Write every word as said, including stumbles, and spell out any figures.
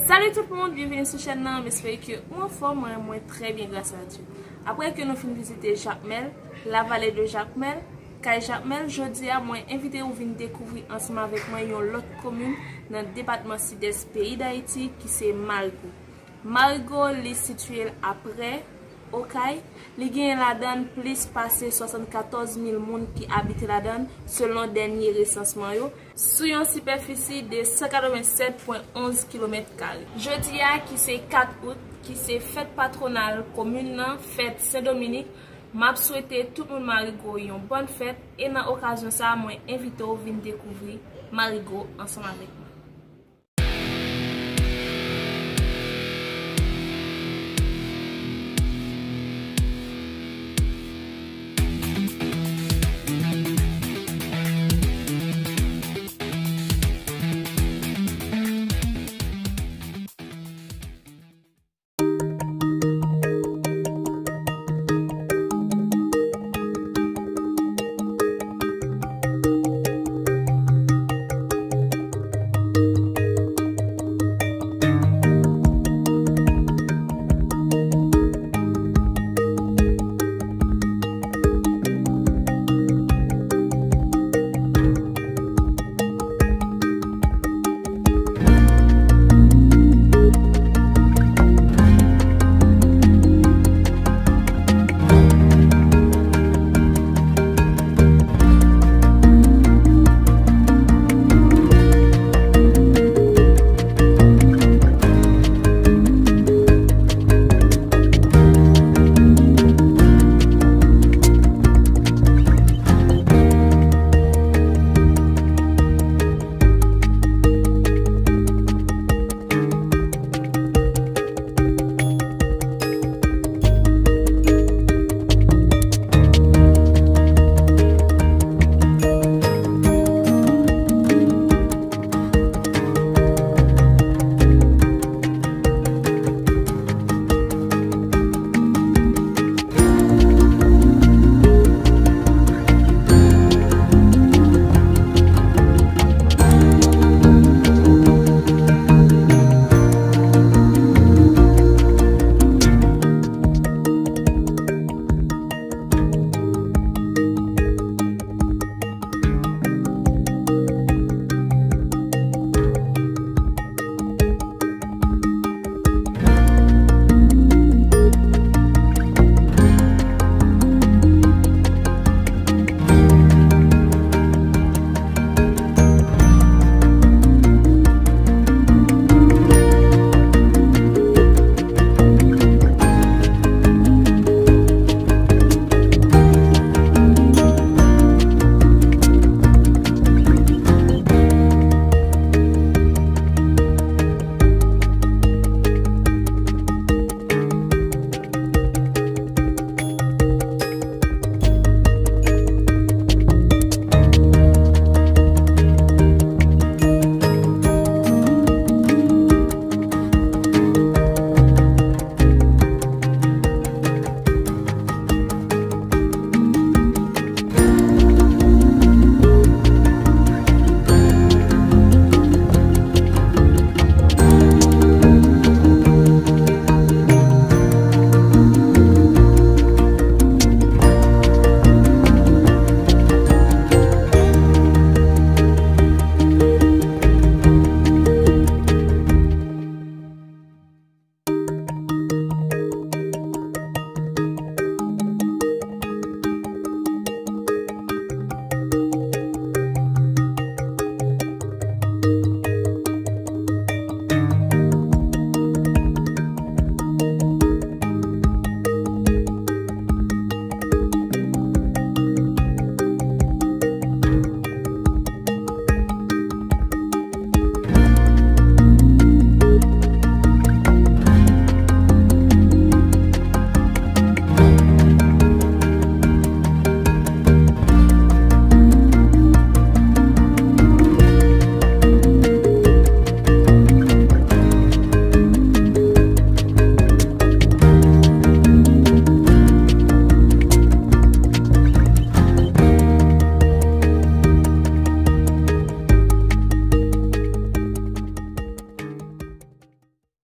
Salut tout le monde, bienvenue sur chaîne nan. M espere ke ou anfòm, mwen, mwen trè byen, gras a Dye. Apre ke nou fin vizite Jakmèl, la vallée de Jakmèl, kay Jakmèl, jodi a mwen envite ou vin dekouvri ansanm avèk mwen yon lòt komin nan depatman Sidès peyi Dayiti ki se Marigo. Marigo, li sitiye l apre Okay, li genyen ladan l plis pase swasannkatòz mil moun ki abite ladan l, selon dènye resansman yo, sou yon sipèfisi de san katrevennsèt pwen onz kilomèt kare. Jodi a, ki se kat out, ki se fèt patwonal komin nan, fèt Sen Dominik, m ap swete tout moun Marigo yon bòn fèt, e nan okazyon sa a, mwen envite w vin dekouvri Marigo ansanm avèk mwen.